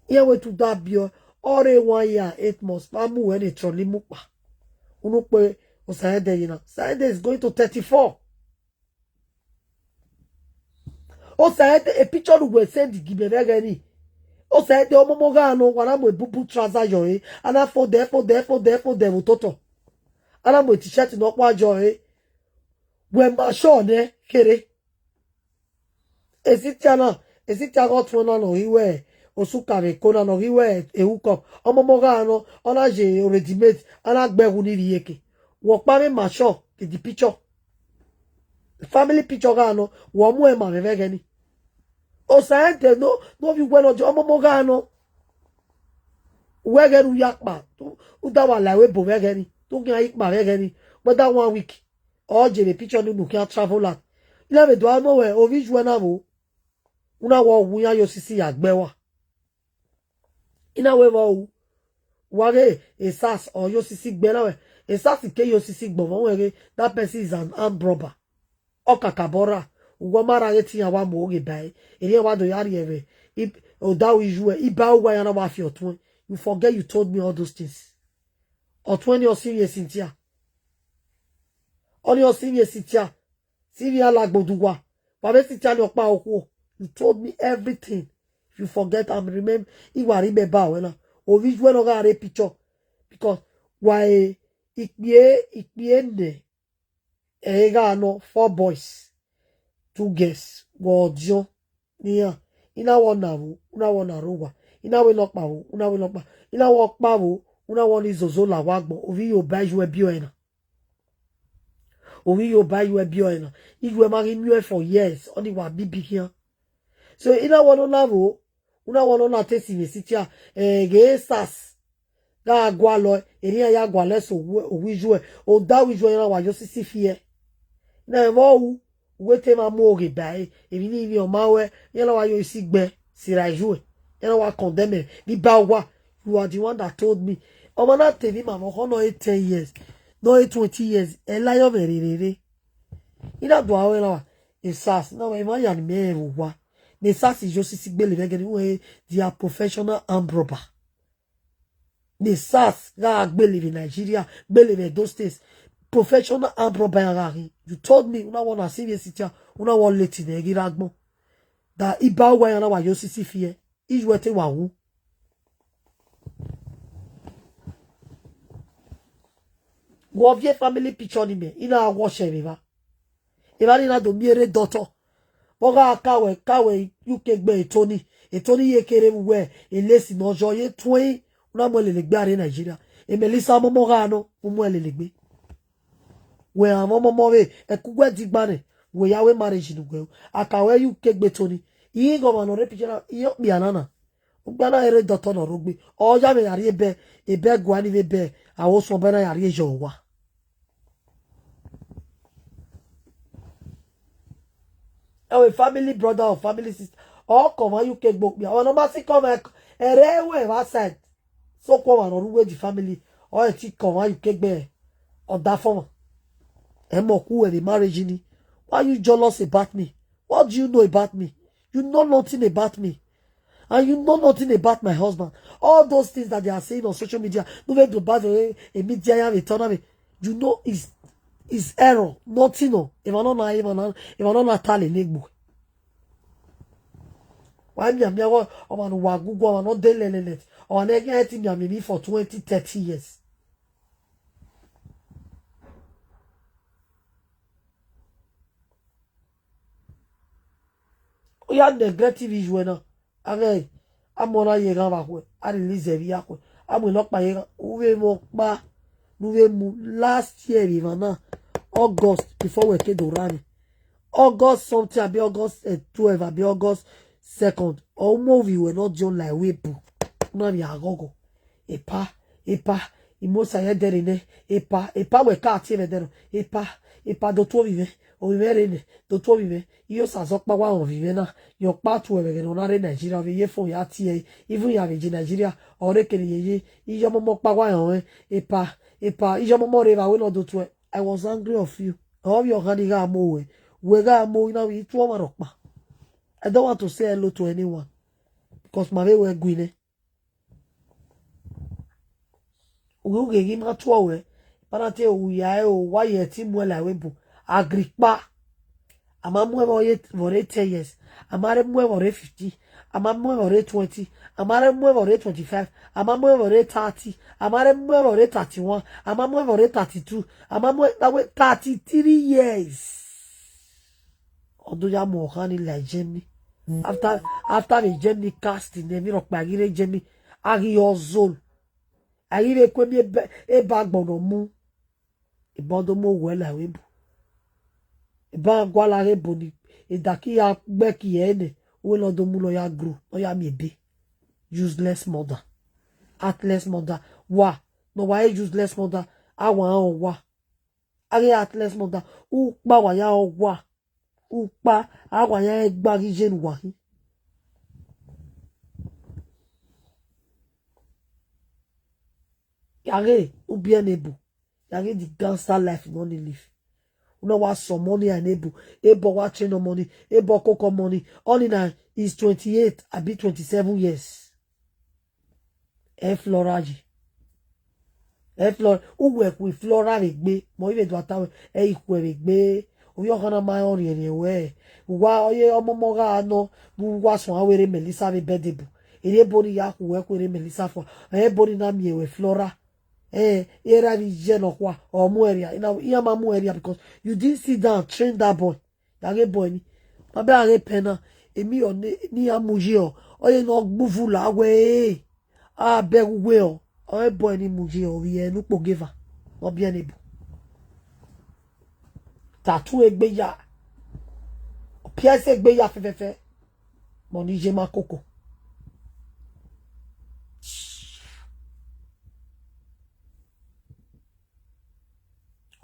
Iran wẹ te u da biẹ ọe, ọ re one year eight months, ma mu wẹ ne trolley mu kpa. Unu kpe, Osaẹdẹ ye na. Osaẹdẹ is going to thirty-four. Osaẹdẹ, e picture ne uwẹ send gi mẹ vbe ẹghẹ ni. Osaẹdẹ ọmọmọ gha nọ, wa na mu ebubu trouser yọ ẹre. A na fold ẹ, fold ẹ, fold ẹ, fold ẹ vbe ototọ. A na mu t-shirt nọkpa yọ ẹre. Wẹ ma sure nẹ kherhe. Esitia na, esitia ghe ọtuẹn na ne ọ ghi wẹ osuka vbe eko na ne ọ ghi wẹ ehu cup. Ọmọmọ gha nọ, ọ na ye ready made, a na gbe ẹwu ni rhie eke. Wẹ ọkpa vbe ma sure vbe the picture. Family picture gha nọ, wẹ ọ mu ẹn ma mwẹ vbe ẹghẹ ni. Osaẹdẹ nọ, ne ovbi wẹ ne ọ diọn, ọmọmọ gha nọ. Wẹ ẹghẹ ne u ya kpa, u da wa la ẹvbo ebo vbe ẹghẹ ni, te u khian ye kpa vbe ẹghẹ ni, whether one week, ọ ye vbe picture ni unu khian travel out. Ilẹ vbe do a nọ wẹ, ovbi iyuẹ na vbo, u na wẹ ọ wu iran ye osisi ya gbe wa. I na wẹ vbe ọ ru, wa ghe, e SARS ọ ye osisi gbe na wẹ, e SARS ke ye osisi gbe ọmọ wẹ ghe, that person is an armed robber. Ọ kakabọ ra, uwẹ ma ra ghe te iran wa mu oghe ba ẹre, erriọ wa do ya rhie vbe, i, odaro iyuẹ, iba uwa iran na wa fi ọtuẹn. You forget you told me all those things. Ọtuẹn ni ọ sivwi Esitia. Ọni ọ sivwi Esitia. Sivwi iran la agbọn udu uwa. Wa vbe Esitia ni ọkpa okhuo. You told me everything. If you forget, I'm remember. I wa remember wẹ na. Ovbi iyuẹ ne ọ gha rre picture. Because wa e, ikpie, ikpie nẹ. Ẹ gha nọ four boys, two girls, wẹ ọdiọn ne iran. I na wẹ ọna vbo, u na wẹ ọna rre owa. I na wẹ nọkpa vbo, u na wẹ nọkpa. I na wẹ ọkpa vbo, u na wẹ ọni zozo la wa agbọn. Ovbi Yoruba iyuẹ biẹ ọre na. Ovbi Yoruba iyuẹ biẹ ọre na. Iyuẹ ma ghi miẹn ọe for years, ọni wa bibi khian. So, I na wẹ ọna vbo, u na wẹ ọna te si vbe Esitia, eh, ghe SARS. Gha gualọ, erriọ iran ya gualọ ẹse owu, owu iyuẹ, odaro iyuẹ iran na wa ye osisi fi ẹe. Na vbe ọ ru, uwẹ te ma mu oghe ba ẹre, emwi ni ivbi ọ ma ruẹ, iran na wa ye osisi gbe, sirra iyuẹ, iran na wa condemn ẹre, vbe iba uwa, you are the one that told me. Ọmọ na te emwi ma vbe ọkhọ nọ re ten years, nọ re twenty years, ẹ la yọ mwẹ rere. I na do aro ẹre na wa, e SARS, na wẹ emwa ya ni mẹ rẹn vbe owa. Ne SARS ye osisi gbele vbe ẹghẹ ni, wẹ they are professional armed robber. Ne SARS gha gbele vbe Nigeria, gbele vbe Edo State, professional armed robber iran gha khin. You told me, u na wẹ ọna sivwi Esitia, u na wẹ ọ late nẹ ghi rre agbọn. Da iba uwa iran na wa ye osisi fi ẹe, iyuẹ te wa wu. Wẹ ọ viọ family picture ni mẹ, I na wẹ ọshẹ vbe evba. Evba ni na do miẹn rre doctor. Vbe ọ gha ka wẹ, ka wẹ U K gbe Tony. E Tony ye kere vbe uwẹ, e lesi ne ọ yọ ye tuẹn, u na mu ẹn lele egbe a rre Nigeria. E Melissa ọmọmọ gha nọ, u mu ẹn lele egbe. Wẹ a mwẹ ọmọmọ vbe, ẹkẹ uwẹ digba nẹ, wẹ ya wẹ marriage ne uwẹ ru. A ka wẹ ye U K gbe Tony. Ighẹ ọmwa ne ọ rre picture na, iran okpia na na. Ugba na rre doctor ne ọ rre ogbe. Ọ ya mwẹ ya rrie ebe, ebe ẹguae ni vbe ebe, aro suẹn ọba na ya rrie yọ owa. Our family brother or family sister. Ọ kọ ọmwa ye ukegbe okpia. Ọmwa ne ọ ma si kọ ọmwa ẹk-, ẹre ẹre vbe outside. So kọ ọmwa ne ọ rre uwu the family. Ọ ẹre te kọ ọmwa ye ukegbe ọdafẹn ọmwa. Ẹ mọ ku ẹre marriage ni. Why you jealous about me? What do you know about me? You know nothing about me. And you know nothing about my husband. All those things that they are saying on social media, no be do bad, eh, eh, media ya vbe tọ na vbe. You know is is error, nothing no. Emwa nọ na, emwa na, emwa nọ na ta lele egbe. Wa mianmian wẹ ọmwa ne uwa gu guan, ọmwa ne ọ de lẹlẹlẹ, ọmwa ne ẹghẹ ẹtin mianmian emwi for twenty, thirty years. Ọ ya negative issue na. Aghẹ, a muẹn na ye eghan vbe akhuẹ, a release ẹre vbe akhuẹ, a muẹn ne ọkpa ye eghan, u vbe mwẹ ọkpa ne u vbe mu last year vbe emwa na, August, before wẹ ke do rra mwẹ. August something, abi August, eh, twelve, abi August second, ọ mu ovbi ruẹ ne ọ diọn la ẹvbo ebo, u na vbe a ghọghọ. Epa, epa, I mu osa ye ẹdẹrẹ nẹ, epa, epa, wẹ ka tie mwẹ ẹdẹrẹ, epa, epa, do tuẹ ovbi mwẹ, ovbi mwẹ rre nẹ, do tuẹ ovbi mwẹ, I yo sa zẹ ọkpa wa rẹn ovbi mwẹ na, ye ọkpa tuẹ vbe ẹghẹ ne ọ na rre Nigeria, vbe iye phone ya tie ẹre, even ya vbe je Nigeria, ọ rre kere yeye, iye ọmọmọ ọkpa wa rẹn ọnrẹn, epa, epa, iye ọmọmọ rre vbe a wẹ ne ọ do tuẹ, I was angry of you. Ọ vbe ọghan ni gha mu ruẹ, wẹ gha mu na vbe I tuẹ ọmwa rhọkpa. I don't want to say hello to anyone because ma vbe wẹ gui nẹ. Ugheghi ma tuẹ ruẹ, banate u ya ẹre o, wa ye ẹtin muẹn la ẹvbo ebo, Agrikpa. A ma muẹn vbe ọ ye, vbe ọ rre ten years, a ma rre muẹn vbe ọ rre fifteen, a ma muẹn vbe ọ rre twenty, a ma rre muẹn vbe ọ rre twenty-five, a ma muẹn vbe ọ rre thirty, a ma rre muẹn vbe ọ rre thirty-one, a ma muẹn vbe ọ rre thirty-two, a ma muẹn na wẹ thirty-three years. Ọ do ya mu ọghan ni la Germany. After, after the Germany casting, emwi rhọkpa ghi rre Germany, a ghi ozol. A ghi vbe ku emwi ebe, ebe agbọn ne ọ mu. Ebe ọ do mu owẹ la ẹvbo ebo. Ebe a gualọ ghe ebo ni, edaki ya gbe ẹki ẹre nẹ, uwẹ ne ọ do mu ne ọ ya grow, ne ọ ya miẹn ebe. Useless mother. Heartless mother. Wa, ne ọ wa re useless mother, a wa rẹn ọwa. A ghi heartless mother, ukpa wa ya rẹn ọwa. Ukpa, a wa ya rẹn gba ghi ye ne uwa khin. Ya ghe, u biẹ ne ebo. Ya ghe the gangster life ne ọ ni live. U na wa sọ ọmọ ni a ne ebo. Ebo wa train ọmọ ni, ebo koko ọmọ ni. Ọni na is twenty-eight abi twenty-seven years. Ẹ Flora yi. Ẹ Flora, uwẹ khu Flora vbe egbe, mẹ ọ i vbe do ta wẹ, ẹ i khuẹ vbe egbe. Ovbi ọkhan na ma rẹn ọrriẹnrriẹn wẹ, uwa, ọ ye ọmọmọ gha nọ, ne uwa suẹn aro erha Melissa vbe bed ebo. Erha ebo ni ya khu wẹ khu erha Melissa fua, erha ebo ni na miẹn wẹ Flora. Ẹ, erha vbe iye nọkhua, ọ mu ẹre rria, I na, iran ma mu ẹre rria because you didn't sit down and train that boy. Ya ghe boy ni. Ma bẹ a ghe pẹ na, emi ọ ne, ne iran mu ye ọ, ọ ye ne ọ gbuvu la wẹ, a bẹ uwe ọ, ọ re boy ni mu ye ọ, vbe ne ukpo geva, ne ọ biẹ ne ebo. Tattoo egbe ya, pierce egbe ya fẹfẹfẹ, mẹ ọ ni ye ma koko.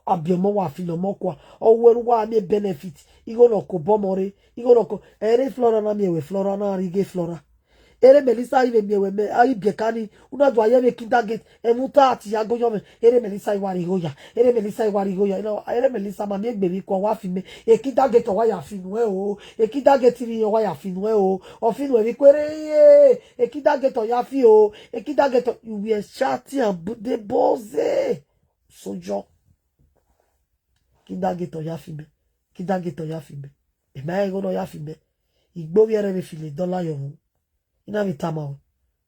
A biẹ ọmọ wa fi ne ọmọ kua, ọ wẹ ne uwa miẹn benefit, igho ne ọ ke obọ ọmọ rre, igho ne ọ ke, ẹre Flora na miẹn wẹ Flora na rhie ighe Flora. Erha Melissa i vbe miẹn wẹ mẹ, a i biẹ ka ni, u na do a ye vbe kindergarten, ẹmwẹ uta a ti ya goyọ mwẹ, erha Melissa i wa rhie igho ya, erha Melissa i wa rhie igho ya, erha Melissa ma miẹn egbe vbe ikua wa fi mẹ, e kindergarten ọ wa ya fi nuẹn o, e kindergarten vbe iran ọ wa ya fi nuẹn o, ọ fi nuẹn vbe ikue rre, e kindergarten ọ ya fi o, e kindergarten, you were shouting and bu-, dey boze. Sojọ. Kindergarten ọ ya fi mẹ, kindergarten ọ ya fi mẹ. Ẹ ma rẹn igho ne ọ ya fi mẹ. Igbe ovbi ẹre vbe filo dọla yọ vbo. I na vbe tama ruẹ,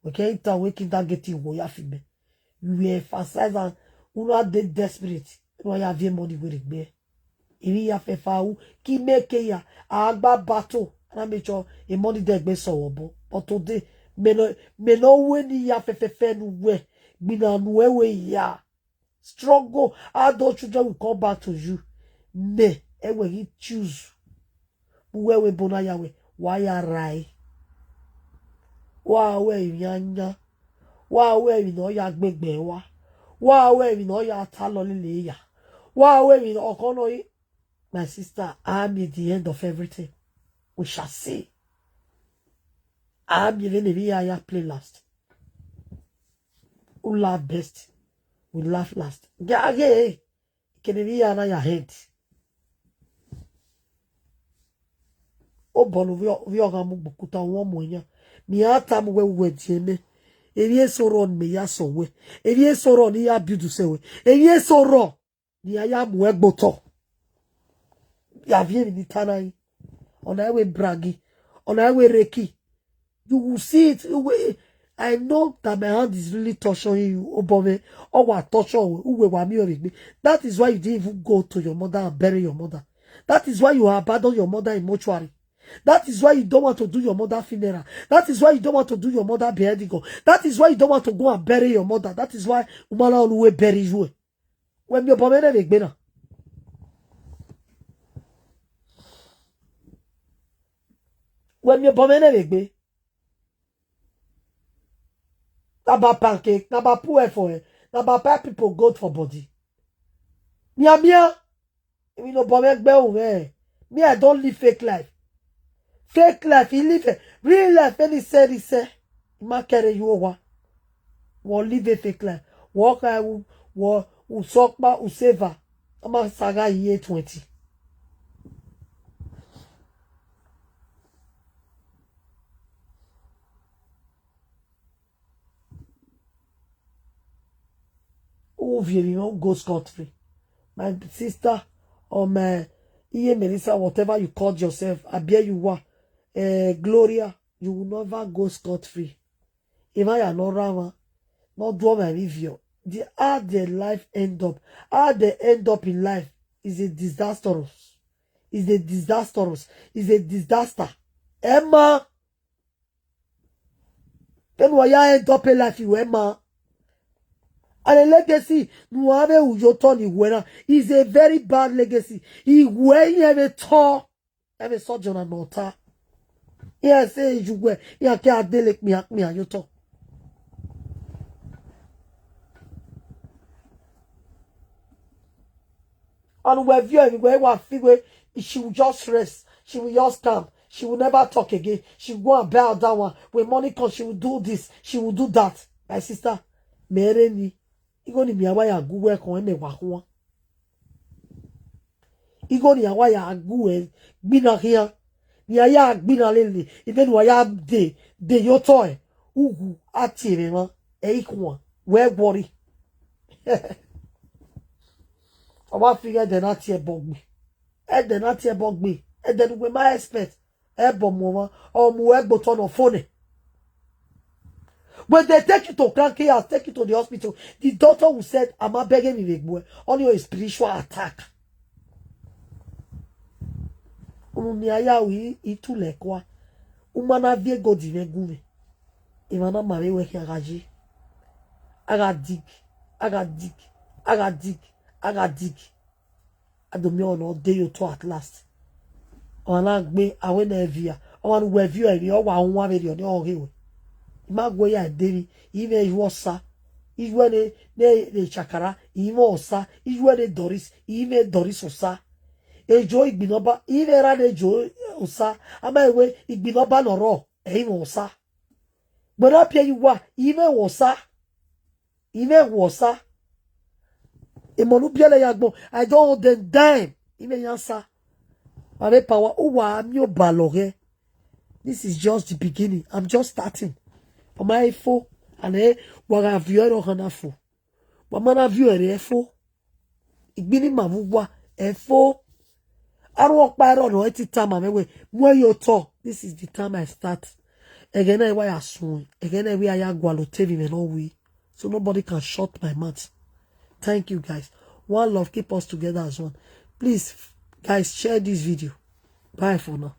wẹ kẹ i ta wẹ kindergarten wẹ ọ ya fi mẹ. You were emphasize and u na dey desperate, ne uwa ya viẹ money werriegbe. Emwi ya fẹfẹ ru, ke imẹ ke ya, a gba battle, a na make sure e money dẹ egbe sẹ vbe obọ. But today, mẹ nọ, mẹ nọ wẹ ne I ya fẹfẹfẹ ne uwẹ, gbinna ne uwẹ wẹ ya. Struggle, adult children will come back to you. Mẹ, ẹ wẹ ghi choose. Vbe uwẹ wẹ ebo na ya wẹ, wa ya rae. Wa ru emwi ayan. Wa ru emwi ne ọ ya gbegbe rua. Wa ru emwi ne ọ ya talọ lele ya. Wa ru emwi ne ọ kọ nọ re. My sister, I am at the end of everything. We shall see. A miẹn vbene emwi hia ya play last. Who laugh best will laugh last. Ghe a ghe, kene emwi hia na ya end. Obọ ne ovbi ọgha mu gbe okuta, wẹ ọ mu yan. Ne iran tama wẹ, uwẹ diẹn mẹ. Emwi eso rrọọ ne imẹ ya sẹ wẹ. Emwi eso rrọọ ne I ya build sẹ wẹ. Emwi eso rrọọ ne iran ya mu ẹgbe otọ. Ya viọ emwi ne I ta na yin. Ọna i wẹ bragi. Ọna i wẹ reki. You will see it. You will, I know that my hand is really torturing you. Obọ mwẹ, ọ wa torture wẹ, uwẹ wa miẹn ọre vbe egbe. That is why you didn't even go to your mother and bury your mother. That is why you abandon your mother in mortuary. That is why you don't want to do your mother funeral. That is why you don't want to do your mother beheading. That is why you don't want to go and bury your mother. That is why u ma na rẹn ne uwẹ bury you. Wẹ miẹn obọ mwẹ nẹ vbe egbe na. Wẹ miẹn obọ mwẹ nẹ vbe egbe. Na ba pancake, na ba put oil for hair, na ba buy people gold for body. Mianmian, emwi ne obọ mwẹ gbe ru mwẹ, me, I don't live fake life. Fake life, I live a real life, vbene I sẹ, I sẹ. I ma kẹre ye owa. Wọ live a fake life. Wọ kha ru, wọ, u sẹ ọkpa, u sẹ eva. A ma sa gha ye twenty. U viọ emwi mwẹ, u go scot free. My sister, or my Iye Melissa, whatever you called yourself, Abie you were, eh, Gloria, you will never go scot free. Emwa ya ne ọ rre mwa, ne ọ do ọmwa emwi viọ. The, how their life end up, how they end up in life is a disastrous. Is a disastrous. Is a disaster. Emma. Vbene uwa ya end up a life, iwẹ ma. And a legacy ne uwa vbe ru ye otọ ne iwẹ na is a very bad legacy. Iwẹ iran vbe tọ, ẹ vbe sẹ ọdiọn na ne ọ ta. Iran sẹ ye uwẹ, iran ke a dele kpian kpian ye otọ. And uwẹ viọ emwi wẹ wa fi wẹ, she will just rest, she will just calm, she will never talk again, she will go and buy other one. When money come, she will do this, she will do that. My sister, mẹ rre ni, igho ne imẹ wa ya gu wẹ khọn, mẹ wa khuan. Igho ne iran wa ya gu wẹ gbinna khian, ne iran ya gbinna lele, vbene uwa ya de, de ye otọ ẹre, ughu a tie mwẹ mwa, ẹ i khuan, wẹ worry. Ọ wa fi ighe ẹdẹ na tie ẹbọ gbe. Ẹdẹ na tie ẹbọ gbe. Ẹdẹ ne uwẹ ma expect. Ẹbọ mu ọmwa, ọ mu ẹgbe otọ ne ọ fo nẹ. When they take you to cranky house, take you to the hospital, the doctor will said, "A ma bẹghe emwi vbe egbe uẹ." Ọni ọ spiritual attack. Unu ne a ya ru i, i tu lẹ kua. U ma na viẹ gold mwẹ gu mwẹ. Emwa na ma vbe wẹ khian gha ye. A gha dig, a gha dig, a gha dig, a gha dig. A do miẹn ọmwa ne ọ de ye otọ at last. Ọmwa na gbe, a wẹ ne ẹ viọ. Ọmwa ne uwẹ viọ emwi, ọ wa wan vberriọ ne ọ ghe wẹ. I ma gu ya de emwi, I mwẹ iyuẹ Osa. Iyuẹ ne, ne, ne Chakara, I mwẹ Osa. Iyuẹ ne Doris, I mwẹ Doris Osa. Ejo Igbinọba, I mwẹ erha ne Ejo Osa. A ma wẹ Igbinọba ne ọ rrọọ, ẹ i mwẹ Osa. Gbẹrẹ a piẹ ye uwa, I mwẹ ẹvbo Osa. I mwẹ ẹvbo Osa. Emọ ne u biẹlẹ ya agbọn, I don't hold them down. I mwẹ iran Osa. Wa vbe power, uwa miẹn obalọ ghẹ. This is just the beginning. I'm just starting. Ọ ma i fo, and eh, wa gha viọ ẹre ọkhan na fo. Wa ma na viọ ẹre fo. Igbinna ima vbe uwa, ẹ fo. Arhuẹ ọkpa ẹre ọnọ, ẹ te tama mwẹ wẹ, mu ẹre ye otọ. This is the time I start. Ẹghẹ na i wa ya suẹn, ẹghẹ na i wa ya gualọ otọ emwi mwẹ ne ọ wi. So nobody can shut my mouth. Thank you, guys. One love, keep us together as one. Please, guys, share this video. Bye for now.